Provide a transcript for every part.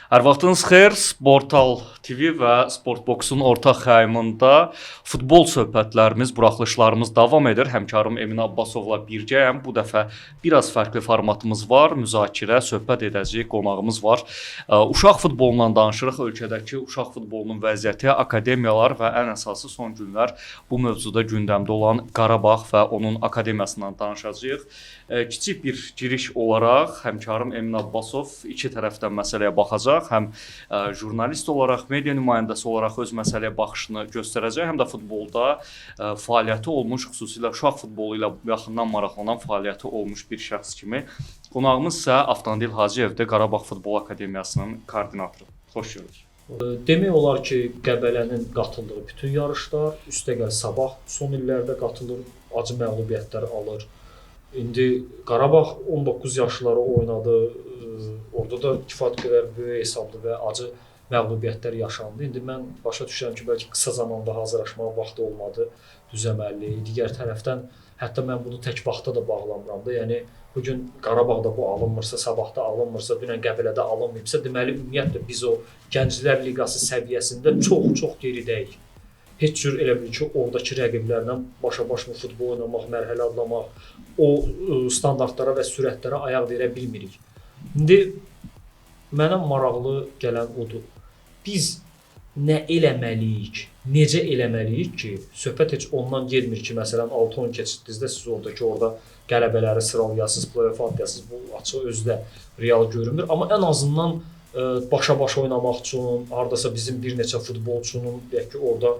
Hər vaxtınız xeyir. Sportal TV və Sportboxun ortaq xəyamında futbol söhbətlərimiz, buraxılışlarımız davam edir. Həmkarım Emin Abbasovla birgəyəm. Bu dəfə biraz fərqli formatımız var. Müzakirə, söhbət edəcəyik, qonağımız var. Uşaq futbolundan danışırıq. Ölkədəki uşaq futbolunun vəziyyəti, akademiyalar və ən əsası son günlər bu mövzuda gündəmdə olan Qarabağ və onun akademiyasından danışacağıq. Kiçik bir giriş olaraq həmkarım Emin Abbasov iki tərəfdən məsələyə baxacaq. Həm jurnalist olaraq, media nümayəndəsi olaraq öz məsələyə baxışını göstərəcək, həm də futbolda fəaliyyəti olmuş, xüsusilə uşaq futbolu ilə yaxından maraqlanan fəaliyyəti olmuş bir şəxs kimi. Qonağımız isə Avtandil Hacıyevdir, Qarabağ Futbol Akademiyasının koordinatoru. Xoş gördük. Demək olar ki, Qəbələnin qatıldığı bütün yarışlar, üstəgəl Sabah son illərdə qatılır, acı məğlubiyyətlər alır. İndi Qarabağ 19 yaşlıları oynadı. Orada da kifayət qədər böyük hesablı və acı məğlubiyyətlər yaşandı. İndi mən başa düşürəm ki, bəlkə qısa zamanda hazırlaşmağa vaxtı olmadı, düz əməlli. Digər tərəfdən hətta mən bunu tək vaxta da bağlamıram da. Yəni bu gün Qarabağda bu alınmırsa, Sabahda alınmırsa, dünən Qəbələdə alınmayıbsa, deməli ümumiyyətlə biz o Gənclər Liqası səviyyəsində çox-çox geridəyik. Heç cür elə bil ki, oradakı rəqiblərlə başa-baş futbol oynamaq, mərhələ adlamaq, o standartlara və sürətlərə ayaq verə bilmirik. İndi mənə maraqlı gələn odur. Biz nə eləməliyik, necə eləməliyik ki, söhbət heç ondan getmir ki, məsələn 6-10 keçirdinizdə siz oradakı orada qələbələri sıralayasınız, play-off atlayasınız, bu açıq özü də real görünmür. Amma ən azından başa-baş oynamaq üçün, hardasa bizim bir neçə futbolçunun deyək ki, orada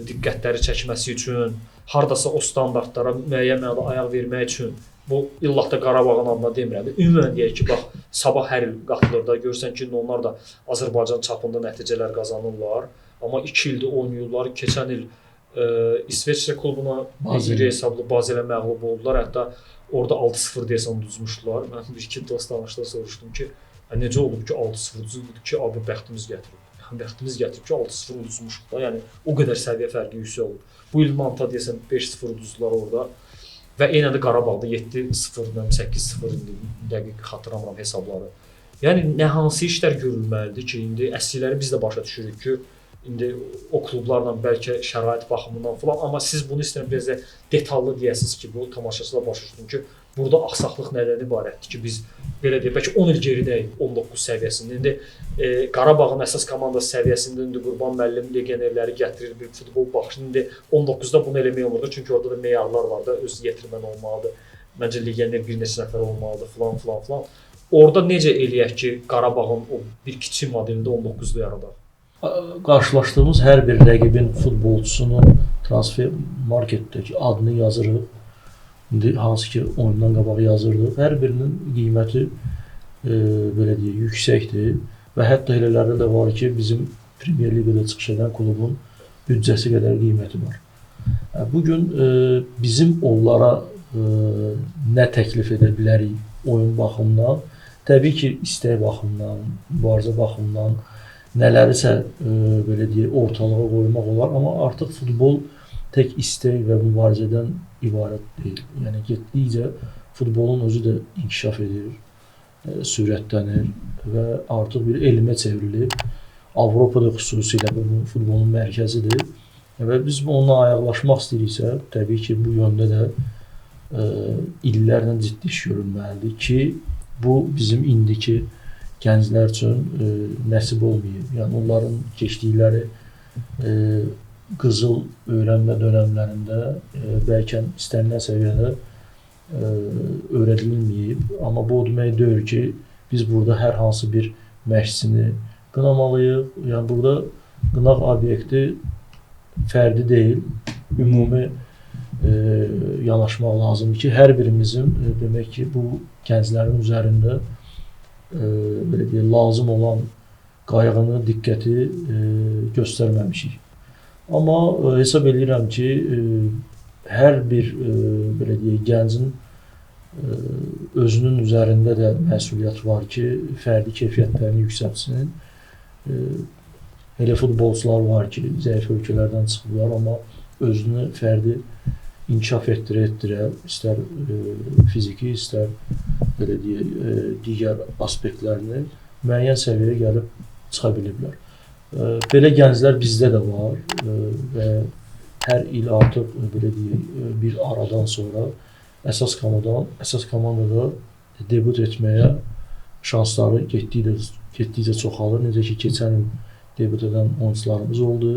diqqətləri çəkməsi üçün, hardasa o standartlara müəyyən mənada ayaq vermək üçün, bu illah da Qarabağın adına demirəm. Ümumən deyək ki, bax Sabah hər il qatılır da, görürsən ki, onlar da Azərbaycan çapında nəticələr qazanırlar. Amma 2 ildir oynayırlar. Keçən il İsveçrə klubuna iri hesablı Bazelə məğlub oldular. Hətta orada 6-0 deyəsən uduzmuşdular. Mən bir-iki dost danışda soruşdum ki, necə olub ki 6-0 uduzduq ki, abi bəxtimiz gətirib. Bəxtimiz gətirib ki 6-0 uduzmuşuq da. Yəni o qədər səviyyə fərqi yüksək olub. Bu il Manta deyəsən 5-0 uduzdular orada. Və eynən də Qarabağda 7-0, 8-0 indi dəqiq xatırlamıram hesabları. Yəni nə hansı işlər görülməlidir ki, indi əsilləri biz də başa düşürük ki, indi o klublarla bəlkə şərait baxımından filan, amma siz bunu istəyirəm biraz da detallı deyəsiniz ki, bu tamaşaçılar başa düşsün ki, burada axsaqlıq nədən ibarətdir ki, biz belə deyək, bəlkə 10 il geridəyik 19 səviyyəsində. İndi Qarabağın əsas komandası səviyyəsində indi Qurban müəllim legionerləri gətirir bir futbol baxışını. İndi 19-da bunu eləmək olmurdu, çünki orada da meyarlar var da, öz yetirmən olmalıdır. Məncə legioner bir neçə nəfər olmalıdır filan filan filan. Orada necə eləyək ki, Qarabağın o bir kiçik modelində 19-da yaradaq? Qarşılaşdığımız hər bir rəqibin futbolçusunun transfer marketdəki adını yazırıq. İndi hansı ki oyundan qabaq yazırdıq. Hər birinin qiyməti belə deyək, yüksəkdir və hətta elələri də var ki, bizim Premyer Liqada çıxış edən klubun büdcəsi qədər qiyməti var. Bu gün bizim onlara nə təklif edə bilərik oyun baxımından, təbii ki, istək baxımından, mübarizə baxımından nələrisə belə deyək, ortalığa qoymaq olar, amma artıq futbol tək istək və mübarizədən ibarət deyil. Yəni getdikcə futbolun özü də inkişaf edir, sürətlənir və artıq bir elmə çevrilib. Avropada xüsusilə bu futbolun mərkəzidir və biz onunla ayaqlaşmaq istəyiriksə, təbii ki, bu yöndə də illərlə ciddi iş görülməlidir ki, bu bizim indiki gənclər üçün nəsib olmayıb. Yəni onların keçdikləri qızıl öyrənmə dönəmlərində bəlkə istənilən səviyyədə öyrədilməyib. Amma bu o demək deyil ki, biz burada hər hansı bir məşqçini qınamalıyıq. Yəni burada qınaq obyekti fərdi deyil, ümumi yanaşmaq lazımdır ki, hər birimizin demək ki, bu gənclərin üzərində belə deyək, lazım olan qayğını, diqqəti göstərməmişik. Amma hesab edirəm ki, hər bir belə deyək, gəncin özünün üzərində də məsuliyyət var ki, fərdi keyfiyyətlərini yüksəltsin. Elə futbolçular var ki, zəif ölkələrdən çıxıblar, amma özünü fərdi inkişaf etdirə-etdirə, istər fiziki, istər belə deyək, digər aspektlərini müəyyən səviyyəyə gəlib çıxa biliblər. Belə gənclər bizdə də var və hər il artıq belə deyək, bir aradan sonra əsas komandada debut etməyə şansları getdikcə çoxalır. Necə ki, keçən il debut edən oyunçularımız oldu.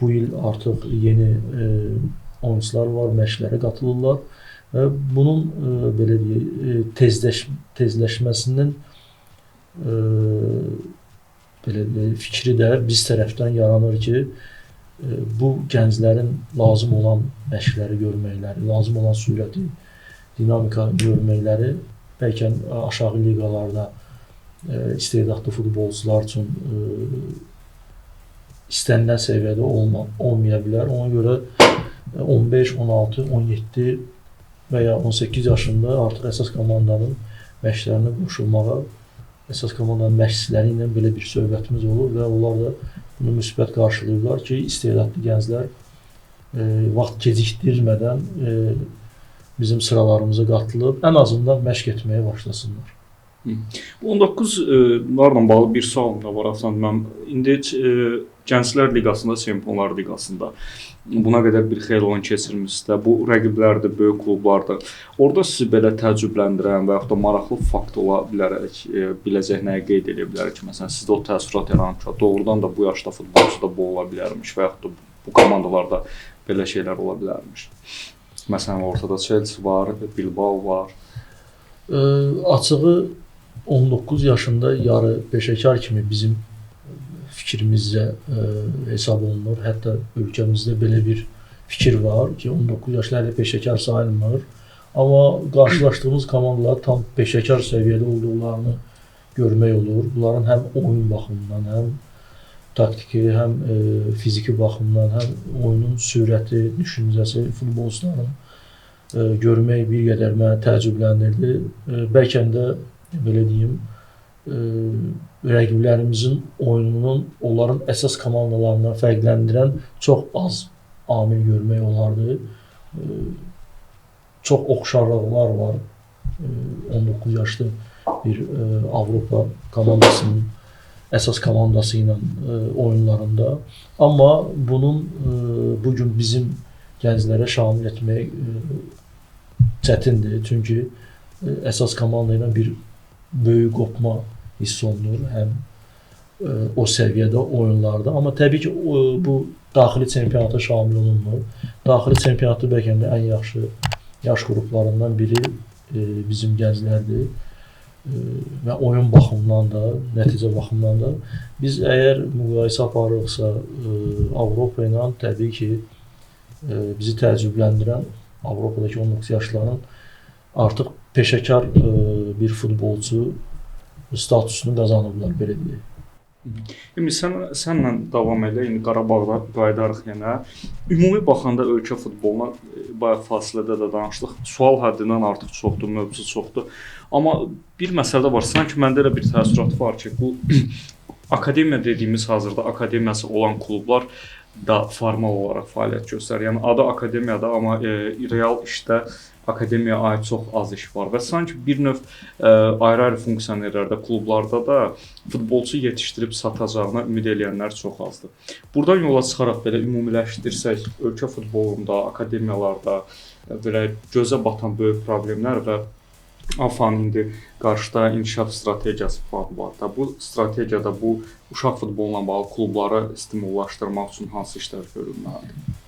Bu il artıq yeni oyunçular var, məşqlərə qatılırlar və bunun belə deyək, tezləşməsinin belə deyək, fikri də biz tərəfdən yaranır ki, bu gənclərin lazım olan məşqləri görməkləri, lazım olan sürəti, dinamika görməkləri bəlkə aşağı liqalarda istedadlı futbolçular üçün istənilən səviyyədə olmaya bilər. Ona görə 15, 16, 17 və ya 18 yaşında artıq əsas komandanın məşqlərinə qoşulmağa, əsas komandanın məşqçiləri ilə belə bir söhbətimiz olur və onlar da bunu müsbət qarşılayırlar ki, istedadlı gənclər vaxt gecikdirmədən bizim sıralarımıza qatılıb ən azından məşq etməyə başlasınlar. 19-larla bağlı bir sualım da var Afsan mənim. İndi Gənclər Liqasında, Çempionlar Liqasında buna qədər bir xeyli oyun keçirmişsiniz. Bu rəqiblərdir, böyük klublardır. Orada sizi belə təəccübləndirən və yaxud da maraqlı fakt ola bilərək, biləcək nəyi qeyd edə bilərik ki, məsələn, sizdə o təəssürat yaranıb ki, doğrudan da bu yaşda futbolçu da bu ola bilərmiş və yaxud da bu komandalarda belə şeylər ola bilərmiş. Məsələn, ortada Chelsea var, Bilbao var. Açığı 19 yaşında yarı peşəkar kimi bizim fikrimizcə hesab olunur. Hətta ölkəmizdə belə bir fikir var ki, 19 yaşlı hələ peşəkar sayılmır. Amma qarşılaşdığımız komandalar tam peşəkar səviyyədə olduqlarını görmək olur. Bunların həm oyun baxımından, həm taktiki, həm fiziki baxımdan, həm oyunun sürəti, düşüncəsi, futbolçuların görmək bir qədər məni təəccübləndirdi. Bəlkə də belə deyim, rəqiblərimizin oyununun onların əsas komandalarından fərqləndirən çox az amil görmək olardı. Çox oxşarlıqlar var. 19 yaşlı bir Avropa komandasının əsas komandası ilə oyunlarında. Amma bunun bugün bizim gənclərə şamil etmək çətindir. Çünki əsas komanda ilə bir böyük qopma hiss olunur həm o səviyyədə oyunlarda. Amma təbii ki, bu daxili çempionata şamil olunmur. Daxili çempionatda bəlkə də ən yaxşı yaş qruplarından biri bizim gənclərdir. Və oyun baxımından da, nəticə baxımından da biz əgər müqayisə aparırıqsa Avropa ilə təbii ki, bizi təəccübləndirən Avropadakı 19 yaşlıların artıq peşəkar bir futbolçu statusunu qazanıblar, belə deyək. İndi sənlə davam elə, indi Qarabağda qayıdarıq yenə. Ümumi baxanda ölkə futboluna bayaq fasilədə də danışdıq. Sual həddindən artıq çoxdur, mövzu çoxdur. Amma bir məsələ var, sanki məndə elə bir təəssürat var ki, bu akademiya dediyimiz hazırda akademiyası olan klublar da formal olaraq fəaliyyət göstərir. Yəni adı akademiyada, amma real işdə akademiyaya aid çox az iş var və sanki bir növ ayrı-ayrı funksionerlərdə, klublarda da futbolçu yetişdirib satacağına ümid eləyənlər çox azdır. Buradan yola çıxaraq belə ümumiləşdirsək, ölkə futbolunda, akademiyalarda belə gözə batan böyük problemlər və AFA-nın indi qarşıda inkişaf strategiyası planı var da. Bu strategiyada bu uşaq futboluna bağlı klubları stimullaşdırmaq üçün hansı işlər görülməlidir?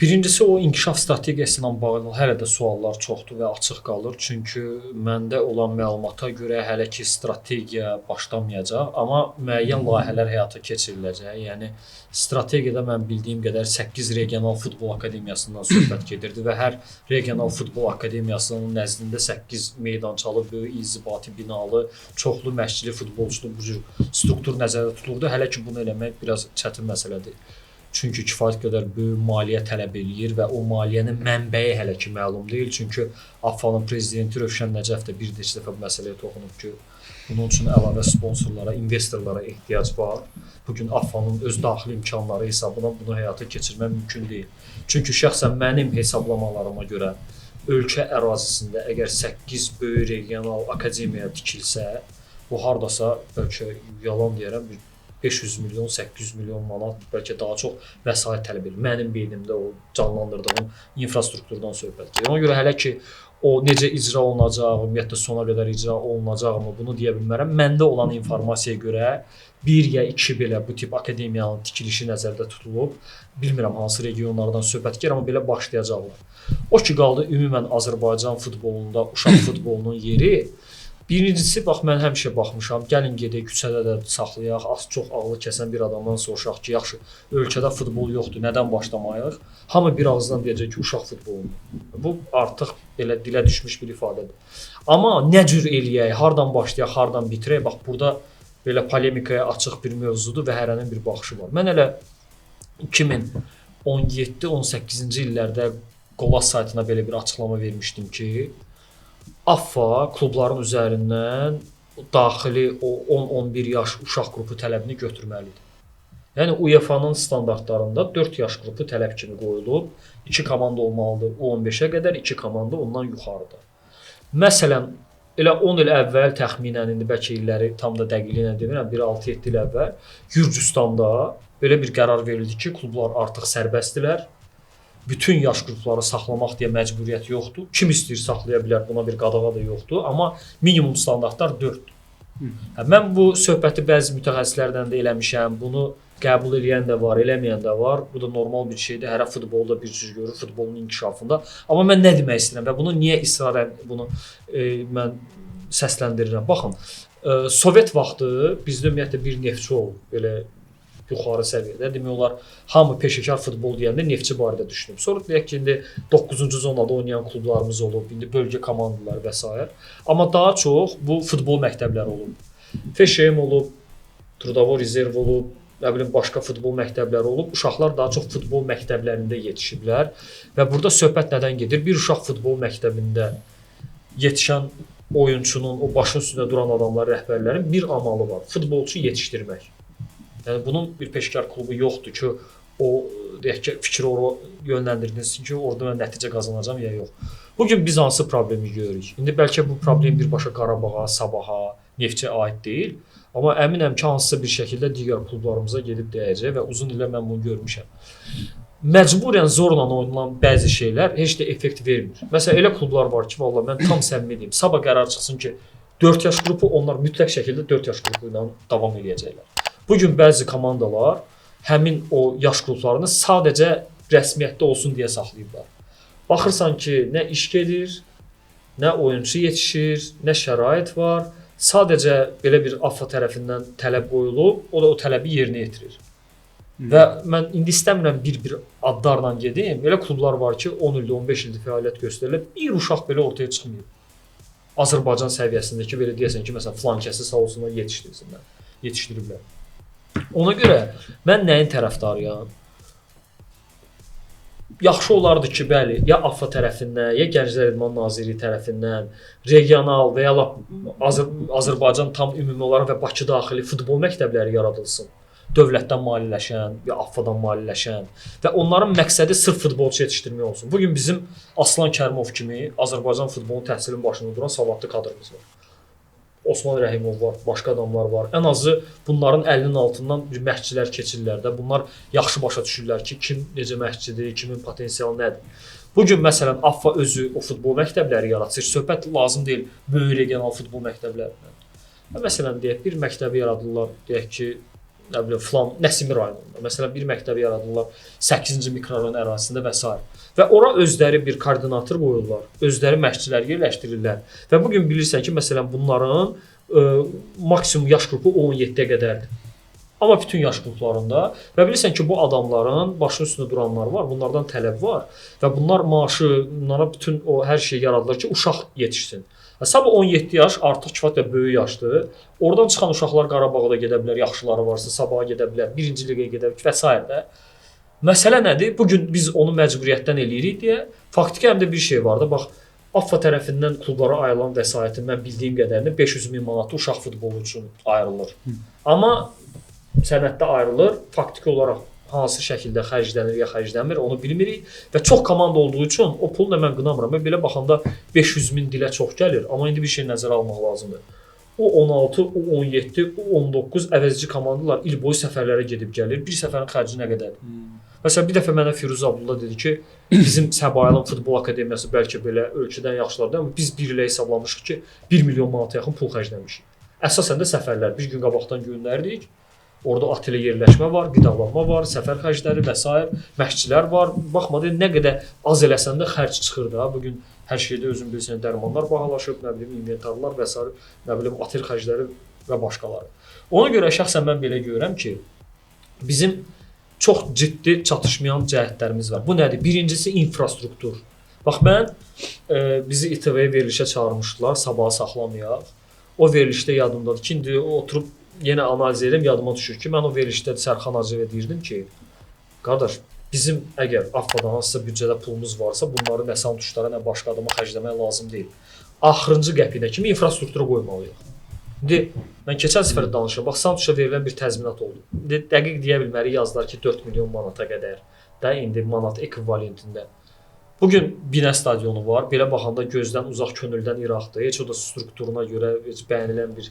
Birincisi, o inkişaf strategiyası ilə bağlı hələ də suallar çoxdur və açıq qalır. Çünki məndə olan məlumata görə hələ ki strategiya başlamayacaq, amma müəyyən layihələr həyata keçiriləcək. Yəni strategiyada mən bildiyim qədər 8 regional futbol akademiyasından söhbət gedirdi və hər regional futbol akademiyasının nəzdində 8 meydançalı, böyük inzibati binalı, çoxlu məşqçili, futbolçulu bu cür struktur nəzərdə tutulurdu. Hələ ki bunu eləmək biraz çətin məsələdir. Çünki kifayət qədər böyük maliyyə tələb eləyir və o maliyyənin mənbəyi hələ ki məlum deyil. Çünki AFA-nın prezidenti Rövşən Nəcəf də bir neçə dəfə bu məsələyə toxunub ki, bunun üçün əlavə sponsorlara, investorlara ehtiyac var. Bugün AFA-nın öz daxili imkanları hesabına bunu həyata keçirmək mümkün deyil. Çünki şəxsən mənim hesablamalarıma görə ölkə ərazisində əgər 8 böyük regional akademiya tikilsə, Bu hardasa bəlkə yalan deyərəm, bir 500 milyon, 800 milyon manat, bəlkə daha çox vəsait tələb edir. Mənim beynimdə o canlandırdığım infrastrukturdan söhbət gedir. Ona görə hələ ki o necə icra olunacaq, ümumiyyətlə sona qədər icra olunacaqmı, bunu deyə bilmərəm. Məndə olan informasiyaya görə 1 ya 2 belə bu tip akademiyanın tikilişi nəzərdə tutulub. Bilmirəm hansı regionlardan söhbət gedir, amma belə başlayacaqlar. O ki qaldı ümumən Azərbaycan futbolunda uşaq futbolunun yeri. Birincisi, bax mən həmişə baxmışam, gəlin gedək küçədə də saxlayaq, az çox ağlı kəsən bir adamdan soruşaq ki, yaxşı, ölkədə futbol yoxdur, nədən başlamayıq? Hamı bir ağızdan deyəcək ki, uşaq futbolundan. Bu artıq belə dilə düşmüş bir ifadədir. Amma nə cür eləyək, hardan başlayaq, hardan bitirək? Bax burada belə polemikaya açıq bir mövzudur və hərənin bir baxışı var. Mən elə 2017-18-ci illərdə Qolas saytına belə bir açıqlama vermişdim ki, AFFA klubların üzərindən daxili o 10-11 yaş uşaq qrupu tələbini götürməlidir. Yəni UEFA-nın standartlarında 4 yaş qrupu tələb kimi qoyulub, 2 komanda olmalıdır U15-ə qədər, 2 komanda ondan yuxarıda. Məsələn, elə 10 il əvvəl təxminən, indi bəlkə illəri tam da dəqiqliyi ilə demirəm, bir 6-7 il əvvəl Gürcüstanda belə bir qərar verildi ki, klublar artıq sərbəstdilər. Bütün yaş qrupları saxlamaq deyə məcburiyyət yoxdur. Kim istəyir saxlaya bilər, buna bir qadağa da yoxdur. Amma minimum standartlar 4-dür. Mən bu söhbəti bəzi mütəxəssislərdən də eləmişəm. Bunu qəbul eləyən də var, eləməyən də var. Bu da normal bir şeydir. Hərə futbolda bir cür görür, futbolun inkişafında. Amma mən nə demək istəyirəm və bunu niyə israrən bunu mən səsləndirirəm? Baxın, Sovet vaxtı bizdə ümumiyyətlə bir Neftçi olub, belə yuxarı səviyyədə. Demək olar, hamı peşəkar futbol deyəndə Neftçi barədə düşünüb. Sonra deyək ki, indi 9-cu zonada oynayan klublarımız olub, indi bölgə komandaları və s. Amma daha çox bu futbol məktəbləri olub. FŞM olub, Trudavo Rezerv olub, nə bilim başqa futbol məktəbləri olub. Uşaqlar daha çox futbol məktəblərində yetişiblər və burada söhbət nədən gedir? Bir uşaq futbol məktəbində yetişən oyunçunun, o başın üstündə duran adamlar, rəhbərlərin bir amalı var. Futbolçu yetişdirmək. Yəni bunun bir peşəkar klubu yoxdur ki, o deyək ki, fikri ora yönləndirilsin ki, orada mən nəticə qazanacağam ya yox. Bu gün biz hansı problemi görürük? İndi bəlkə bu problem birbaşa Qarabağa, Sabaha, Neftçiyə aid deyil, amma əminəm ki, hansısa bir şəkildə digər klublarımıza gedib dəyəcək və uzun illər mən bunu görmüşəm. Məcburən zorla oynanan bəzi şeylər heç də effekt vermir. Məsələn, elə klublar var ki, vallah mən tam səmimi deyim, sabah qərar çıxsın ki, 4 yaş qrupu, onlar mütləq şəkildə 4 yaş qrupu ilə davam eləyəcəklər. Bu gün bəzi komandalar həmin o yaş qruplarını sadəcə rəsmiyyətdə olsun deyə saxlayıblar. Baxırsan ki, nə iş gedir, nə oyunçu yetişir, nə şərait var. Sadəcə belə bir AFFA tərəfindən tələb qoyulub, o da o tələbi yerinə yetirir. Və mən indi istəmirəm bir-bir adlarla gedim. Elə klublar var ki, 10 ildir, 15 ildir fəaliyyət göstərirlər. Bir uşaq belə ortaya çıxmayıb. Azərbaycan səviyyəsindəki belə deyəsən ki, məsələn, filan kəsi sağ olsunlar yetişdirsinlər, yetişdiriblər. Ona görə mən nəyin tərəfdarıyam? Yaxşı olardı ki, bəli, ya AFFA tərəfindən, ya Gənclər İdman Nazirliyi tərəfindən regional və ya lap Azərbaycan tam ümumi olaraq və Bakı daxili futbol məktəbləri yaradılsın. Dövlətdən maliyyələşən, ya AFFA-dan maliyyələşən və onların məqsədi sırf futbolçu yetişdirmək olsun. Bugün bizim Aslan Kərimov kimi Azərbaycan futbolunun təhsilinin başında duran savadlı kadrımız var. Osman Rəhimov var, başqa adamlar var. Ən azı bunların əlinin altından bir məşqçilər keçirlər də. Bunlar yaxşı başa düşürlər ki, kim necə məşqçidir, kimin potensialı nədir. Bu gün məsələn AFFA özü o futbol məktəbləri yaratsın. Heç söhbət lazım deyil böyük regional futbol məktəblərindən. Məsələn deyək, bir məktəbi yaradırlar, deyək ki, nə bilim filan Nəsimi rayonunda. Məsələn bir məktəbi yaradırlar 8-ci mikrorayon ərazisində və s. Və ora özləri bir koordinator qoyurlar, özləri məşqçilər yerləşdirirlər. Və bu gün bilirsən ki, məsələn bunların maksimum yaş qrupu 17-yə qədərdir. Amma bütün yaş qruplarında və bilirsən ki, bu adamların başının üstündə duranlar var, bunlardan tələb var və bunlar maaşı, bunlara bütün o hər şey yaradılır ki, uşaq yetişsin. Sabah 17 yaş artıq kifayət böyük yaşdır. Oradan çıxan uşaqlar Qarabağa da gedə bilər, yaxşıları varsa Sabaha gedə bilər, birinci liqaya gedə bilər və s. də. Məsələ nədir? Bu gün biz onu məcburiyyətdən eləyirik deyə faktiki həm də bir şey var da. Bax, AFFA tərəfindən klublara ayrılan vəsaitin mən bildiyim qədərini 500 min manatı uşaq futbolu üçün ayrılır. Amma sənəddə ayrılır, faktiki olaraq hansı şəkildə xərclənir ya xərclənmir onu bilmirik və çox komanda olduğu üçün o pulu da mən qınamıram. Mən belə baxanda 500 min dilə çox gəlir, amma indi bir şey nəzərə almaq lazımdır. U16, U17, U19 əvəzedici komandalar il boyu səfərlərə gedib gəlir. Bir səfərin xərci nə qədərdir? Məsələn, bir dəfə mənə Firuz Abdullah dedi ki, bizim Səbailin futbol akademiyası bəlkə belə ölkədən yaxşılardır, amma biz bir ilə hesablamışıq ki, 1 milyon manata yaxın pul xərcləmişik. Əsasən də səfərlər bir gün qabaqdan göndərdik. Orada otelə yerləşmə var, qidalanma var, səfər xərcləri və sair, məşqçilər var. Baxma nə qədər az eləsən də xərc çıxır da. Bu gün hər şeydə özün bilirsən, dərmanlar bahalaşıb, nə bilim inventarlar və sair, nə bilim otel xərcləri və başqaları. Ona görə şəxsən mən belə görürəm ki, bizim çox ciddi çatışmayan cəhətlərimiz var. Bu nədir? Birincisi infrastruktur. Bax mən bizi İTV-yə verilişə çağırmışdılar, sabaha saxlamayaq. O verilişdə yadımdadır ki, indi oturub yenə analiz edirəm, yadıma düşür ki, mən o verilişdə Sərxan Hacıyevə deyirdim ki, qardaş, bizim əgər AFFA-dan hansısa büdcədə pulumuz varsa, bunları nə Santuşlara, nə başqa adama xərcləmək lazım deyil. Axırıncı qəpiyinə kimi infrastruktura qoymalıyıq. İndi mən keçən səfər də danışıram. Bax, Santuşa verilən bir təzminat oldu. İndi dəqiq deyə bilmərik, yazdılar ki, 4 milyon manata qədər də indi manat ekvivalentində. Bugün Binə stadionu var. Belə baxanda gözdən uzaq, könüldən iraqdır. Heç o da strukturuna görə heç bəyənilən bir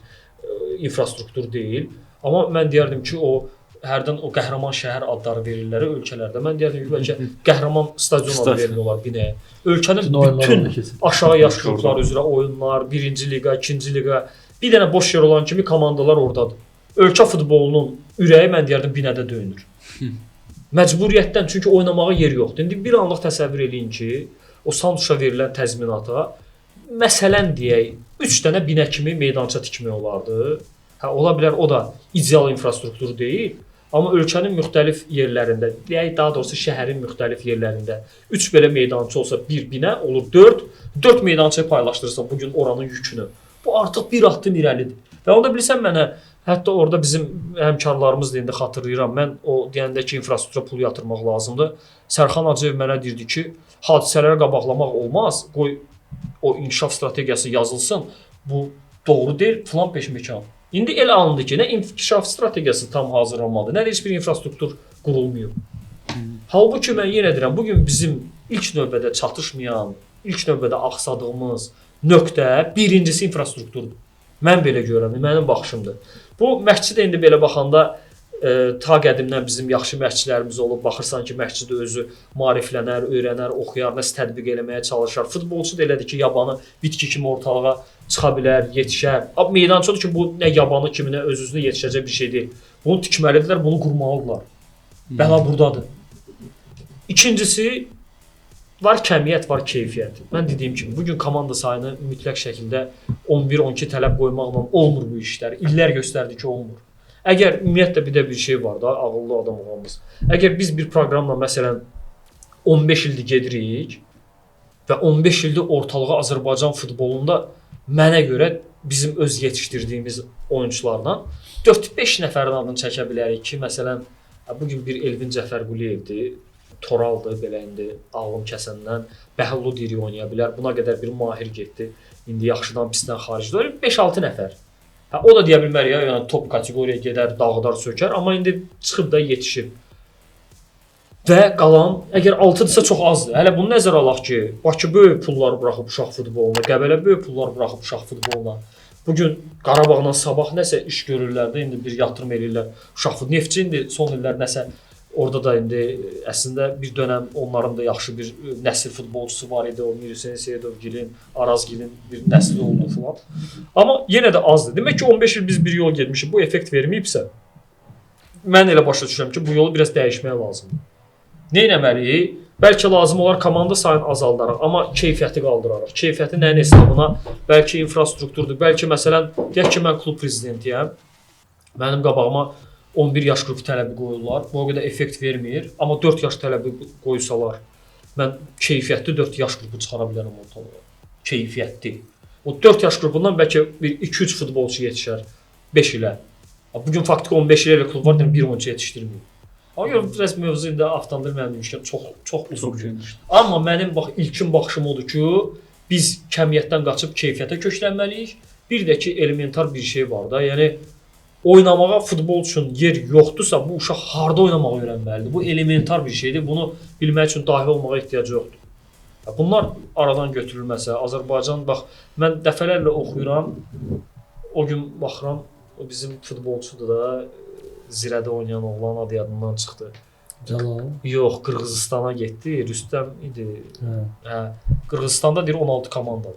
infrastruktur deyil. Amma mən deyərdim ki, o hərdən o qəhrəman şəhər adları verirlər ölkələrdə. Mən deyərdim ki, bəlkə qəhrəman stadion adı vermək olar Binəyə. Ölkənin bütün aşağı yaş qrupları üzrə oyunlar, birinci liqa, ikinci liqa, bir dənə boş yer olan kimi komandalar oradadır. Ölkə futbolunun ürəyi mən deyərdim Binədə döyünür. Məcburiyyətdən, çünki oynamağa yer yoxdur. İndi bir anlıq təsəvvür eləyin ki, o Santuşa verilən təzminata məsələn deyək, 3 dənə Binə kimi meydança tikmək olardı. Hə, ola bilər o da ideal infrastruktur deyil, amma ölkənin müxtəlif yerlərində, deyək daha doğrusu şəhərin müxtəlif yerlərində 3 belə meydança olsa bir Binə olur 4, 4 meydançayı paylaşdırırsan bugün oranın yükünü. Bu artıq bir addım irəlidir. Və onda bilirsən mənə, hətta orada bizim həmkarlarımız da indi xatırlayıram, mən o deyəndə ki, infrastruktura pul yatırmaq lazımdır. Sərxan Hacıyev mənə deyirdi ki, hadisələri qabaqlamaq olmaz, qoy o inkişaf strategiyası yazılsın, bu doğru deyil, filan peşməkan. İndi elə alındı ki, nə inkişaf strategiyası tam hazırlanmadı, nə də heç bir infrastruktur qurulmayıb. Halbuki mən yenə deyirəm, bugün bizim ilk növbədə çatışmayan, ilk növbədə axsadığımız nöqtə birincisi infrastrukturdur. Mən belə görürəm, mənim baxışımdır. Bu məşqçi də indi belə baxanda ta qədimdən bizim yaxşı məşqçilərimiz olub, baxırsan ki, məşqçi də özü maariflənər, öyrənər, oxuyar, nəsə tətbiq eləməyə çalışar. Futbolçu da elədir ki, yabanı bitki kimi ortalığa çıxa bilər, yetişər. Meydançıdır ki, bu nə yabanı kimi, nə öz-özünə yetişəcək bir şey deyil. Bunu tikməlidirlər, bunu qurmalıdırlar. Bəla buradadır. İkincisi, var kəmiyyət, var keyfiyyət. Mən dediyim kimi, bugün komanda sayını mütləq şəkildə 11-12 tələb qoymaqla olmur bu işlər. İllər göstərdi ki, olmur. Əgər ümumiyyətlə bir də bir şey var da, ağıllı adam olanımız. Əgər biz bir proqramla məsələn 15 ildir gedirik və 15 ildir ortalığa Azərbaycan futbolunda mənə görə bizim öz yetişdirdiyimiz oyunçulardan 4-5 nəfərin adını çəkə bilərik ki, məsələn, bugün bir Elvin Cəfərquliyevdir, Toraldır, belə indi ağlım kəsəndən, Bəhlulu diri oynaya bilər, buna qədər bir Mahir getdi, indi yaxşıdan pisdən xaricdə, 5-6 nəfər. Hə, o da deyə bilmərik, ya, yəni top kateqoriyaya gedər, dağıdar, sökər, amma indi çıxıb da yetişib. Və qalan, əgər 6-dırsa çox azdır. Hələ bunu nəzərə alaq ki, Bakı böyük pullar buraxıb uşaq futboluna, Qəbələ böyük pullar buraxıb uşaq futboluna. Bugün Qarabağla Sabah nəsə iş görürlər də, indi bir yatırım eləyirlər uşaq futboluna. Neftçi indi son illər nəsə orada da indi əslində bir dönəm onların da yaxşı bir nəsil futbolçusu var idi. O Mir Hüseyn Seyidovgilin, Arazgilin bir nəsli oldu filan. Amma yenə də azdır. Demək ki, 15 il biz bir yol getmişik. Bu effekt verməyibsə, mən elə başa düşürəm ki, bu yolu biraz dəyişmək lazımdır. Nə etməliyik? Bəlkə lazım olar komanda sayını azaldaraq, amma keyfiyyəti qaldıraraq. Keyfiyyəti nəyin hesabına? Bəlkə infrastrukturdur. Bəlkə məsələn, deyək ki, mən klub prezidentiyəm. Mənim qabağıma 11 yaş qrupu tələbi qoyurlar. Bu o qədər effekt vermir. Amma 4 yaş tələbi qoysalar, mən keyfiyyətli 4 yaş qrupu çıxara bilərəm ortalığa. Keyfiyyətli. O 4 yaş qrupundan bəlkə bir 2-3 futbolçu yetişər 5 ilə. Bugün faktiki 15 ilə elə klub var, yəni bir oyunçu yetişdirmir. Amma görə biraz mövzu indi avtomobil mənim demişkən çox uzundur. Amma mənim bax ilkin baxışım odur ki, biz kəmiyyətdən qaçıb keyfiyyətə köklənməliyik. Bir də ki, elementar bir şey var da, yəni oynamağa futbol üçün yer yoxdursa, bu uşaq harda oynamağı öyrənməlidir? Bu elementar bir şeydir. Bunu bilmək üçün dahi olmağa ehtiyacı yoxdur. Bunlar aradan götürülməsə, Azərbaycan, bax, mən dəfələrlə oxuyuram, O gün baxıram, o bizim futbolçudur da, Zirədə oynayan oğlan adı yadımdan çıxdı. Cəlal? Yox, Qırğızistana getdi. Rüstəm idi. Hə. Qırğızistanda deyir 16 komanda.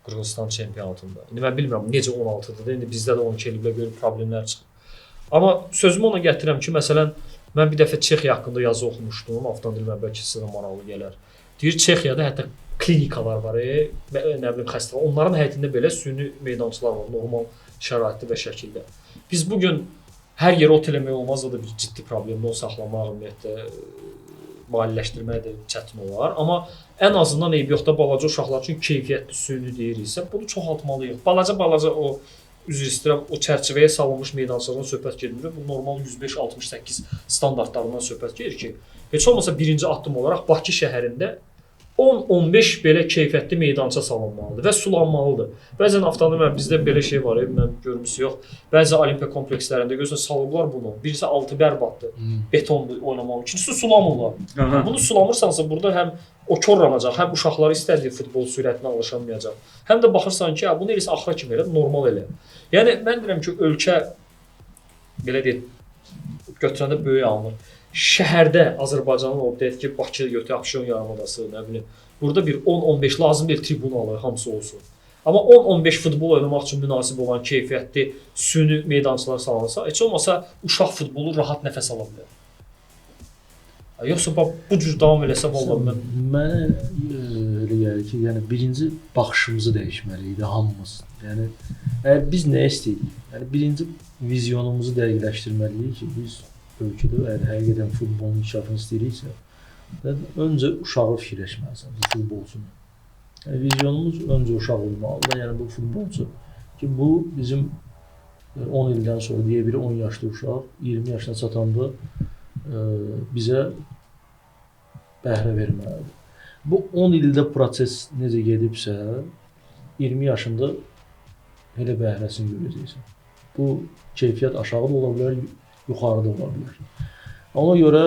Qırğızistan çempionatında. İndi mən bilmirəm necə 16-dır da. İndi bizdə də 12 eləyiblər, görüb problemlər çıxır. Amma sözümü ona gətirirəm ki, məsələn, mən bir dəfə Çexiya haqqında yazı oxumuşdum. Avtomobil mən bəlkə sizə də maraqlı gələr. Deyir Çexiyada hətta klinikalar var, nə bilim xəstəxana. Onların həyətində belə süni meydançalar var, normal şəraitdə və şəkildə. Biz bu gün hər yerə ot eləmək olmaz, o da bir ciddi problemdir. Onu saxlamaq, ümumiyyətlə maliyyələşdirmək də çətin olar. Amma ən azından eybi yox da balaca uşaqlar üçün keyfiyyətli süni deyiriksə, bunu çoxaltmalıyıq. Balaca-balaca o, üzr istəyirəm, o çərçivəyə salınmış meydançalardan söhbət getmir. Bu normal 105-68 standartlarından söhbət gedir ki, heç olmasa birinci addım olaraq Bakı şəhərində 10-15 belə keyfiyyətli meydança salınmalıdır və sulanmalıdır. Bəzən avtomobil, bizdə belə şey var, mən görmüsü yox. Bəzi olimpiya komplekslərində görürsən salıblar bunu. Birisi altı bərbaddır, betondur oynamaq. İkincisi sulamırlar. Aha. Bunu sulamırsansa burada həm o korlanacaq, həm uşaqları istədiyi futbol sürətinə alışamayacaq. Həm də baxırsan ki, bunu eləsə axıra kimi elə, normal elə. Yəni mən deyirəm ki, ölkə belə deyək, götürəndə böyük alınır. Şəhərdə Azərbaycanın o deyək ki, Bakı götür, Abşeron yarımadası, nə bilim. Burada bir 10-15 lazım deyil tribunalı hamısı olsun. Amma 10-15 futbol oynamaq üçün münasib olan keyfiyyətli süni meydançalar salınsa, heç olmasa uşaq futbolu rahat nəfəs ala bilər. Yoxsa bax bu cür davam eləsə vallahi mən mənə elə gəlir ki, yəni birinci baxışımızı dəyişməliyik də hamımız. Yəni əgər biz nə istəyirik? Yəni birinci vizyonumuzu dəqiqləşdirməliyik ki, biz ölkədə əgər həqiqətən futbolun inkişafını istəyiriksə, öncə uşağı fikirləşməlisən, futbolçunu. Yəni vizyonumuz öncə uşaq olmalıdır. Yəni bu futbolçu ki, bu bizim 10 ildən sonra deyə bir 10 yaşlı uşaq 20 yaşına çatanda bizə bəhrə verməlidir. Bu 10 ildə proses necə gedibsə, 20 yaşında elə bəhrəsini görəcəksən. Bu keyfiyyət aşağı da ola bilər, yuxarıda ola bilər. Ona görə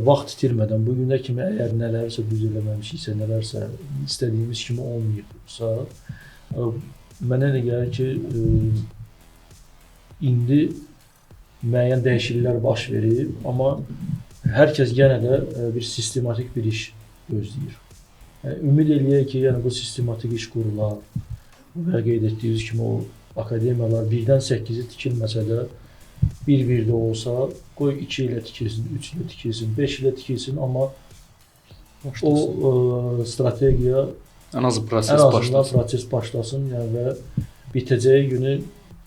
vaxt itirmədən bu günə kimi əgər nələrsə düz eləməmişiksə, nələrsə istədiyimiz kimi olmayıbsa, mənə elə gəlir ki, indi müəyyən dəyişikliklər baş verib, amma hər kəs yenə də bir sistematik bir iş gözləyir. Yəni, ümid eləyək ki, yəni bu sistematik iş qurular və qeyd etdiyiniz kimi o akademiyalar 1-dən 8-i tikilməsə də bir-bir də olsa, qoy 2 ilə tikilsin, 3 ilə tikilsin, 5 ilə tikilsin, amma başlasın. O strategiya ən azı proses ən azından başlasın. Proses başlasın, yəni və bitəcəyi günü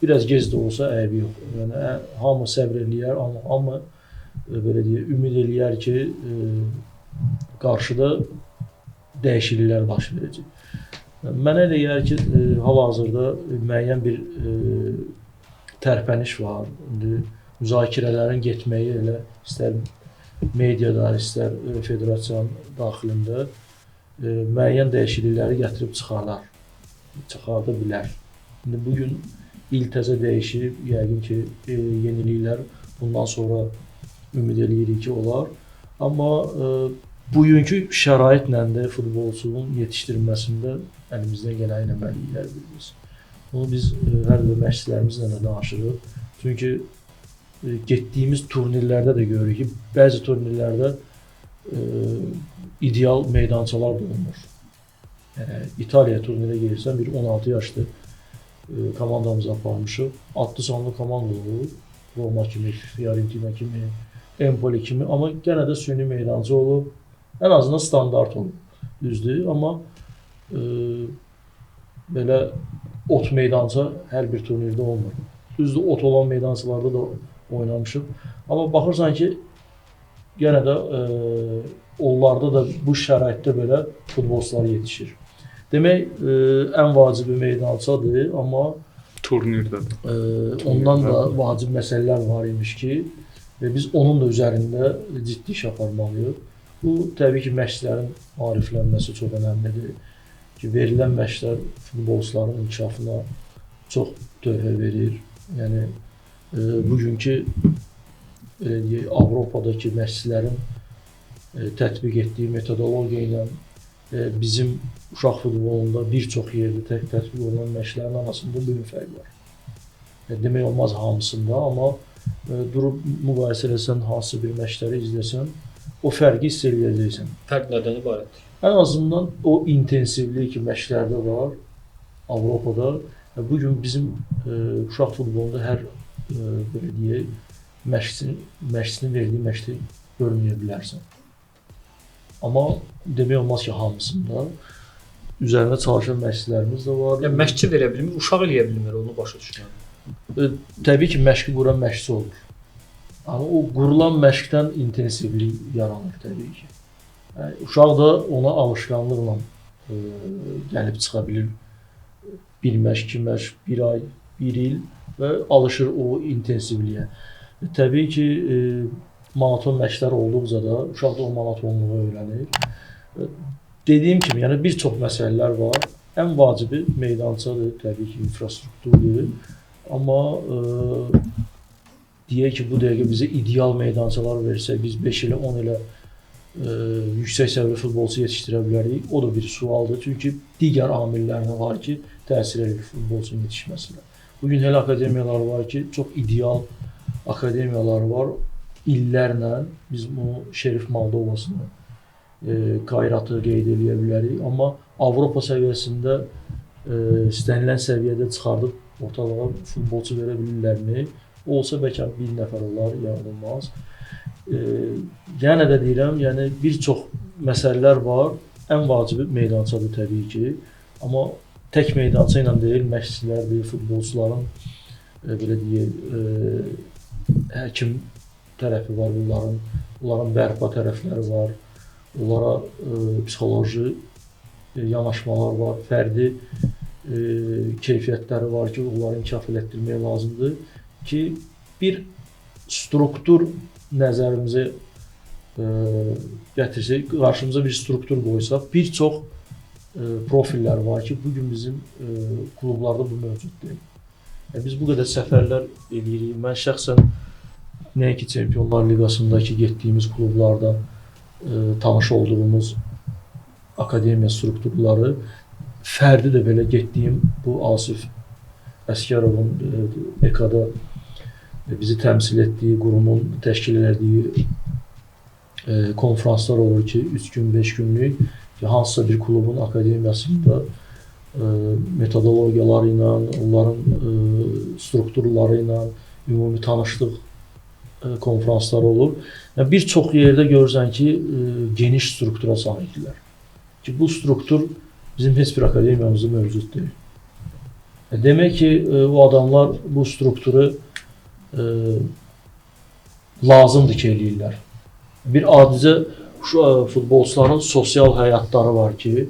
biraz gec də olsa əybi yox. Yəni hamı səbr eləyər, amma hamı belə deyək, ümid eləyər ki, qarşıda dəyişikliklər baş verəcək. Mənə elə gəlir ki, hal-hazırda müəyyən bir tərpəniş var. İndi müzakirələrin getməyi elə istər mediada, istər federasiyanın daxilində müəyyən dəyişiklikləri gətirib çıxarda bilər. İndi bugün il təzə dəyişib, yəqin ki, yeniliklər bundan sonra ümid eləyirik ki, olar. Amma bugünkü şəraitlə də futbolçunun yetişdirilməsində əlimizdən gələni eləməliyik hər birimiz. Bunu biz hər bir məşqçilərimizlə də danışırıq. Çünki getdiyimiz turnirlərdə də görürük ki, bəzi turnirlərdə ideal meydançalar da olmur. Yəni İtaliya turnirə gelirsən, bir 16 yaşlı komandamızı aparmışıq. Adlı sanlı komanda olub. Roma kimi, Fiorentina kimi, Empoli kimi, amma yenə də süni meydança olub. Ən azından standart olub. Düzdür, amma belə ot meydança hər bir turnirdə olmur. Düzdür, ot olan meydançalarda da oynamışıq. Amma baxırsan ki, yenə də onlarda da bu şəraitdə belə futbolçular yetişir. Demək, ən vacibi meydançadır, amma turnirdə də. Ondan da vacib məsələlər var imiş ki, və biz onun da üzərində ciddi iş aparmalıyıq. Bu, təbii ki, məşqçilərin maariflənməsi çox önəmlidir. Ki, verilən məşqlər futbolçuların inkişafına çox töhfə verir. Yəni, bugünkü belə deyək, Avropadakı məşqçilərin tətbiq etdiyi metodologiya ilə bizim uşaq futbolunda bir çox yerdə tətbiq olunan məşqlərin arasında böyük fərq var. Demək olmaz hamısında, amma durub müqayisə eləsən, hansı bir məşqləri izləsən, o fərqi hiss eləyəcəksən. Fərq nədən ibarətdir? Ən azından o intensivlik ki, məşqlərdə var Avropada. Bu gün bizim uşaq futbolunda hər belə deyək, məşqçinin verdiyi məşqi görməyə bilərsən. Amma demək olmaz ki, hamısında üzərində çalışan məşqçilərimiz də var. Yəni məşqçi verə bilmir, uşaq eləyə bilmir, onu başa düşürəm. Təbii ki, məşqi quran məşqçi olur. Amma o qurulan məşqdən intensivlik yaranır təbii ki. Yəni, uşaq da ona alışqanlıqla gəlib çıxa bilir. Bir məşq, iki məşq, bir ay, bir il və alışır o intensivliyə. Təbii ki, monoton məşqlər olduqca da uşaq da o monotonluğu öyrənir. Dediyim kimi, yəni bir çox məsələlər var. Ən vacibi meydançadır, təbii ki, infrastrukturdur. Amma deyək ki, bu dəqiqə bizə ideal meydançalar versə, biz 5 ilə 10 ilə yüksək səviyyəli futbolçu yetişdirə bilərik. O da bir sualdır. Çünki digər amillər də var ki, təsir edir futbolçunun yetişməsinə. Bugün elə akademiyalar var ki, çox ideal akademiyalar var. İllərlə biz bunu Şerif Moldovasını, Kayratı qeyd eləyə bilərik. Amma Avropa səviyyəsində istənilən səviyyədə çıxardıb ortalığa futbolçu verə bilirlərmi? Olsa bəlkə bir nəfər olar, ya olmaz. Yenə də deyirəm, yəni bir çox məsələlər var. Ən vacibi meydançadır təbii ki. Amma tək meydança ilə deyil, məşqçilərdir, futbolçuların belə deyək, həkim tərəfi var bunların, onların bərpa tərəfləri var, onlara psixoloji yanaşmalar var, fərdi keyfiyyətləri var ki, onları inkişaf elətdirmək lazımdır ki, bir struktur nəzərimizə gətirsək, qarşımıza bir struktur qoysaq, bir çox profillər var ki, bugün bizim klublarda bu mövcud deyil. Yəni, biz bu qədər səfərlər eləyirik. Mən şəxsən nəinki Çempionlar Liqasındakı getdiyimiz klublarda tanış olduğumuz akademiya strukturları, fərdi də belə getdiyim bu Asif Əsgərovun EKA-da bizi təmsil etdiyi qurumun təşkil elədiyi konfranslar olur ki, 3 gün, 5 günlük ki, hansısa bir klubun akademiyasında metodologiyaları ilə, onların strukturları ilə ümumi tanışlıq konfransları olur. Yəni, bir çox yerdə görürsən ki, geniş struktura sahibdirlər. Ki, bu struktur bizim heç bir akademiyamızda mövcud deyil. Demək ki, o adamlar bu strukturu lazımdır ki, eləyirlər. Bir adicə futbolçuların sosial həyatları var ki,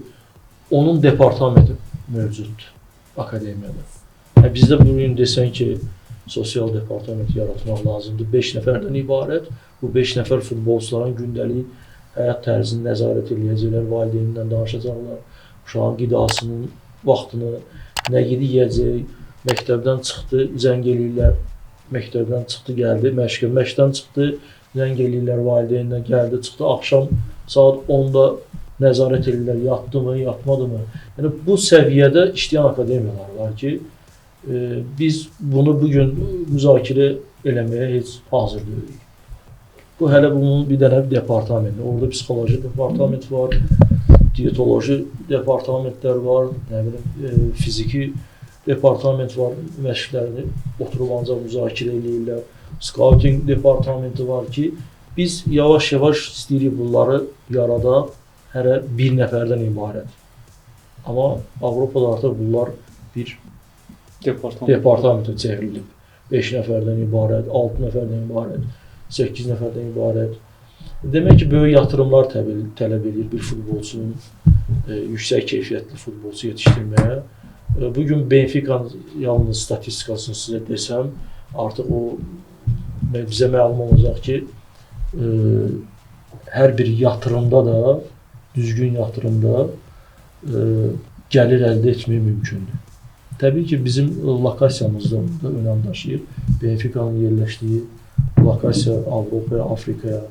onun departamenti mövcuddur akademiyada. Yəni, bizdə bugün desən ki, sosial departament yaratmaq lazımdır. 5 nəfərdən ibarət. Bu 5 nəfər futbolçuların gündəlik həyat tərzini nəzarət eləyəcəklər, valideynlə danışacaqlar, uşağın qidasının vaxtını, nə yedi yeyəcək, məktəbdən çıxdı, zəng eləyirlər, məktəbdən çıxdı, gəldi, məşqə, məşqdən çıxdı, zəng eləyirlər valideynlə, gəldi, çıxdı, axşam saat 10-da nəzarət eləyirlər, yatdı mı, yatmadı mı? Yəni, bu səviyyədə işləyən akademiyalar var ki, biz bunu bugün müzakirə eləməyə heç hazır deyilik. Bu, hələ bunun bir dənə departamenti. Orada psixoloji departament var, dietoloji departamentlər var, nə bilim, fiziki departament var, məşqlərini oturub ancaq müzakirə eləyirlər. Scouting departamenti var ki, biz yavaş-yavaş istəyirik bunları yaradaq, hərə bir nəfərdən ibarət. Amma Avropada artıq bunlar bir departamentə çevrilib. 5 nəfərdən ibarət, 6 nəfərdən ibarət, 8 nəfərdən ibarət. Demək ki, böyük yatırımlar tələb edir bir futbolçunun yüksək keyfiyyətli futbolçu yetişdirməyə. Bugün Benfica'nın yalnız statistikasını sizə desəm, artıq o bizə məlum olacaq ki, hər bir yatırımda da, düzgün yatırımda gəlir əldə etmək mümkündür. Təbii ki, bizim lokasiyamız da burada önəm daşıyır. Benfica'nın yerləşdiyi lokasiya Avropaya, Afrikaya,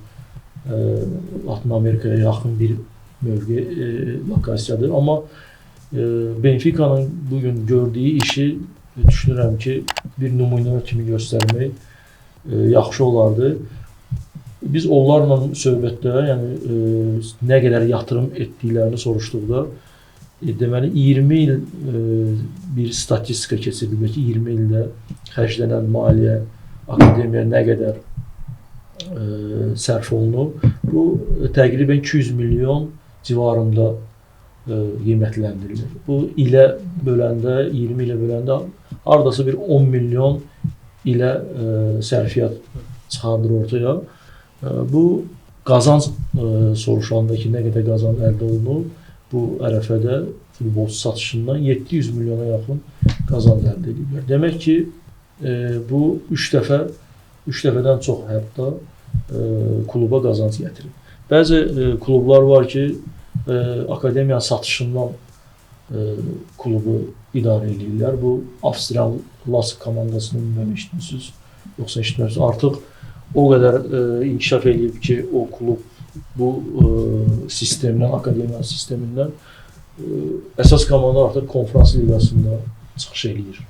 Latin Amerikaya yaxın bir mövqe lokasiyadır. Amma Benfica'nın bugün gördüyü işi düşünürəm ki, bir nümunə kimi göstərmək yaxşı olardı. Biz onlarla söhbətdə, yəni nə qədər yatırım etdiklərini soruşduqda, deməli 20 il bir statistika keçirilib ki, 20 ildə xərclənən maliyyə akademiyaya nə qədər sərf olunub. Bu təqribən 200 milyon civarında qiymətləndirilir. Bu ilə böləndə, 20 ilə böləndə hardasa bir 10 milyon ilə sərfiyyat çıxardır ortaya. Bu qazanc soruşanda ki, nə qədər qazanc əldə olunub, bu ərəfədə futbolçu satışından 700 milyona yaxın qazanc əldə ediblər. Demək ki, bu 3 dəfədən çox hətta kluba qazanc gətirir. Bəzi klublar var ki, akademiyanın satışından klubu idarə edirlər. Bu Avstriyan Lask komandasını bilməm eşitmişsiniz, yoxsa eşitməmişsiniz. Artıq o qədər inkişaf eləyib ki, o klub bu sistemdən, akademiya sistemindən əsas komanda artıq konfrans liqasında çıxış eləyir.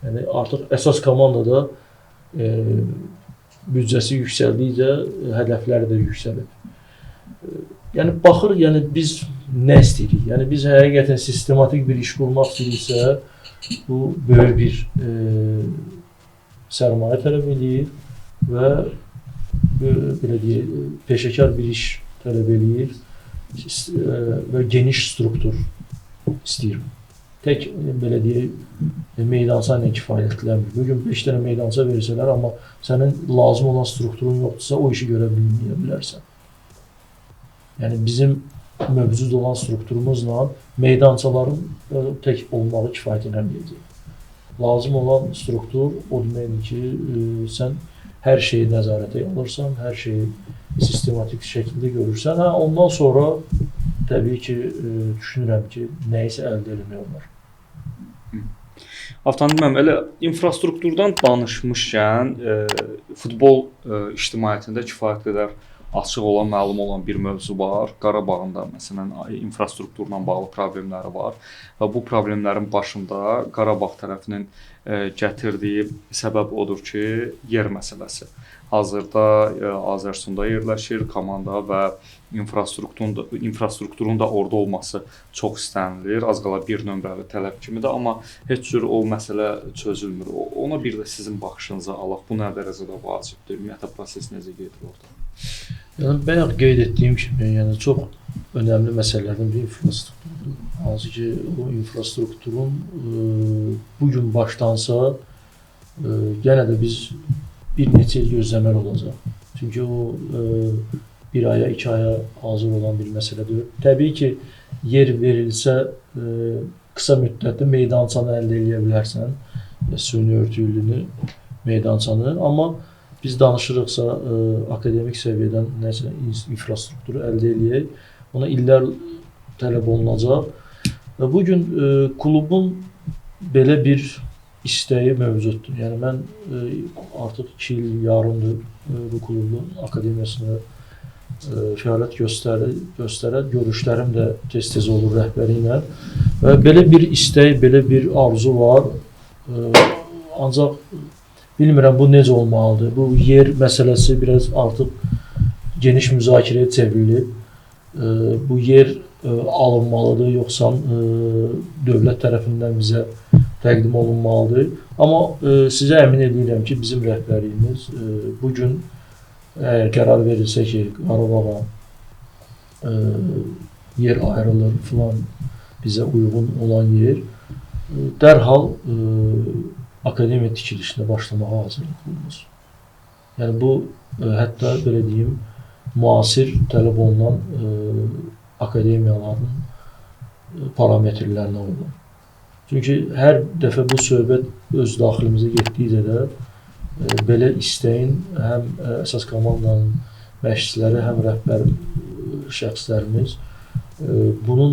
Yəni artıq əsas komandada büdcəsi yüksəldikcə hədəfləri də yüksəlib. Yəni baxır, yəni biz nə istəyirik? Yəni biz həqiqətən sistematik bir iş qurmaq istəyiriksə, bu böyük bir sərmayə tələb eləyir və belə deyək, peşəkar bir iş tələb eləyir və geniş struktur istəyir. Tək belə deyək, meydança ilə kifayətlənmir. Bugün 5 dənə meydança versələr, amma sənin lazım olan strukturun yoxdursa, o işi görə bilməyə bilərsən. Yəni bizim mövcud olan strukturumuzla meydançaların tək olmağı kifayət eləməyəcək. Lazım olan struktur o deməkdir ki, sən hər şeyi nəzarətə alırsan, hər şeyi sistematik şəkildə görürsən. Hə, ondan sonra təbii ki, düşünürəm ki, nəyisə əldə eləmək olar. Avtandil müəllim, elə infrastrukturdan danışmışkən, futbol ictimaiyyətində kifayət qədər açıq olan, məlum olan bir mövzu var. Qarabağın da məsələn infrastrukturla bağlı problemləri var və bu problemlərin başında Qarabağ tərəfinin gətirdiyi səbəb odur ki, yer məsələsi. Hazırda Azərsunda yerləşir komanda və infrastrukturun da orada olması çox istənilir. Az qala bir nömrəli tələb kimi də, amma heç cür o məsələ çözülmür. Ona bir də sizin baxışınıza alaq. Bu nə dərəcədə vacibdir? Ümumiyyətlə proses necə gedir orada? Yəni bayaq qeyd etdiyim kimi, yəni çox önəmli məsələlərdən biri infrastrukturdur. Hansı ki, o infrastrukturun bu gün başlansa, yenə də biz bir neçə il gözləməli olacaq. Çünki o bir aya, 2 aya hazır olan bir məsələ deyil. Təbii ki, yer verilsə, qısa müddətdə meydançanı əldə eləyə bilərsən, süni örtüklüyünü meydançanı, amma biz danışırıqsa akademik səviyyədən nəsə infrastrukturu əldə eləyək, ona illər tələb olunacaq. Və bugün klubun belə bir istəyi mövcuddur. Yəni mən artıq 2 il yarımdır bu klubun akademiyasında fəaliyyət göstərər, görüşlərim də tez-tez olur rəhbəri ilə. Və belə bir istək, belə bir arzu var. Ancaq bilmirəm bu necə olmalıdır. Bu yer məsələsi biraz artıq geniş müzakirəyə çevrilib. Bu yer alınmalıdır, yoxsa dövlət tərəfindən bizə təqdim olunmalıdır. Amma sizə əmin edirəm ki, bizim rəhbərliyimiz bugün əgər qərar verilsə ki, Qarabağa yer ayrılır filan bizə uyğun olan yer, dərhal akademiya tikilişinə başlamağa hazırlıq olunur. Yəni bu, hətta belə deyim, müasir tələb olunan akademiyaların parametrlərinə uyğun. Çünki hər dəfə bu söhbət öz daxilimizə getdikcə də belə istəyin həm əsas komandanın məşqçiləri, həm rəhbər şəxslərimiz bunun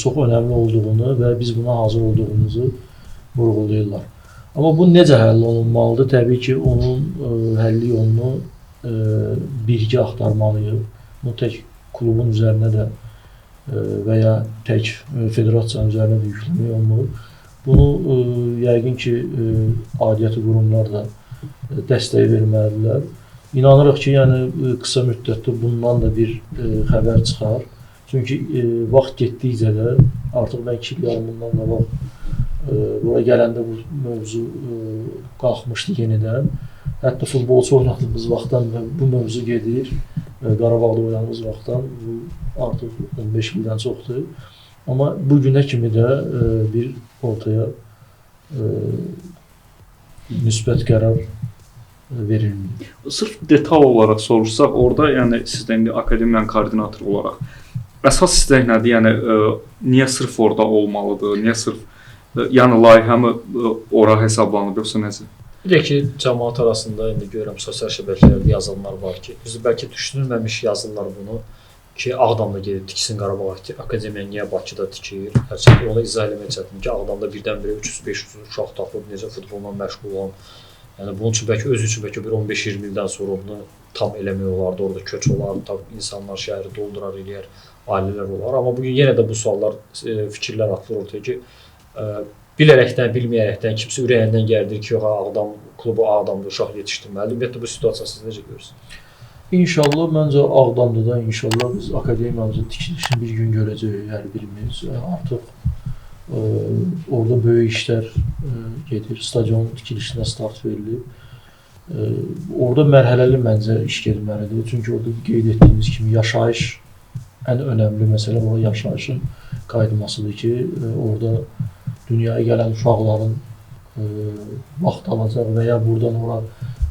çox önəmli olduğunu və biz buna hazır olduğumuzu vurğulayırlar. Amma bu necə həll olunmalıdır? Təbii ki, onun həlli yolunu birgə axtarmalıyıq. Bunu tək klubun üzərinə də və ya tək federasiyanın üzərinə də yükləmək olmur. Bunu yəqin ki, aidiyyəti qurumlar da dəstək verməlidirlər. İnanırıq ki, yəni qısa müddətdə bundan da bir xəbər çıxar. Çünki vaxt getdikcə də artıq mən 2 il yarım bundan qabaq bura gələndə bu mövzu qalxmışdı yenidən. Hətta futbolçu oynadığımız vaxtdan bu mövzu gedir. Qarabağda oynadığımız vaxtdan bu artıq 15 ildən çoxdur. Amma bu günə kimi də bir ortaya müsbət qərar verilməyib. Sırf detal olaraq soruşsaq, orada yəni siz də indi akademiyanın koordinatoru olaraq əsas istək nədir? Yəni niyə sırf orada olmalıdır? Niyə sırf yəni layihəmi ora hesablanıb yoxsa necə? Bir də ki, cəmaət arasında indi görürəm sosial şəbəkələrdə yazanlar var ki, düzdür bəlkə düşünülməmiş yazırlar bunu ki, Ağdamda gedib tiksin Qarabağ Akademiya niyə Bakıda tikir? Hərçənd onu izah eləmək çətindir ki, Ağdamda birdən-birə 300-500 uşaq tapıb necə futbolla məşğul olan. Yəni bunun üçün bəlkə özü üçün bəlkə bir 15-20 ildən sonra onu tam eləmək olardı, orada köç olar, tam insanlar şəhəri doldurar, eləyər, ailələr olar. Amma bu gün yenə də bu suallar, fikirlər atılır ortaya ki, bilərəkdən, bilməyərəkdən kimsə ürəyindən gəldir ki, yox, Ağdam klubu Ağdamda uşaq yetişdirməlidir. Ümumiyyətlə bu situasiyanı siz necə görürsünüz? İnşallah, məncə Ağdamda da inşallah biz akademiyamızın tikilişini bir gün görəcəyik hər birimiz. Artıq orada böyük işlər gedir. Stadion tikilişinə start verilib. Orada mərhələli məncə iş getməlidir. Çünki orada qeyd etdiyimiz kimi yaşayış ən önəmli məsələ ora yaşayışın qayıtmasıdır ki, orada dünyaya gələn uşaqların vaxt alacaq və ya buradan ora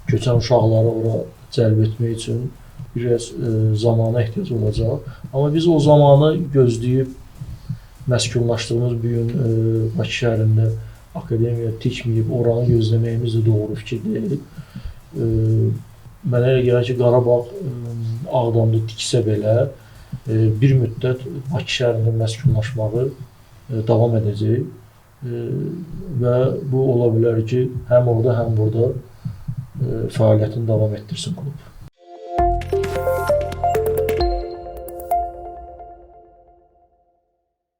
köçən uşaqları ora cəlb etmək üçün biraz zamana ehtiyac olacaq. Amma biz o zamanı gözləyib məskunlaşdığımız bu gün Bakı şəhərində akademiya tikməyib oranı gözləməyimiz də doğru fikir deyil. Mənə elə gəlir ki, Qarabağ Ağdamda tiksə belə bir müddət Bakı şəhərində məskunlaşmağı davam edəcək və bu ola bilər ki, həm orada, həm burada fəaliyyətini davam etdirsin klub.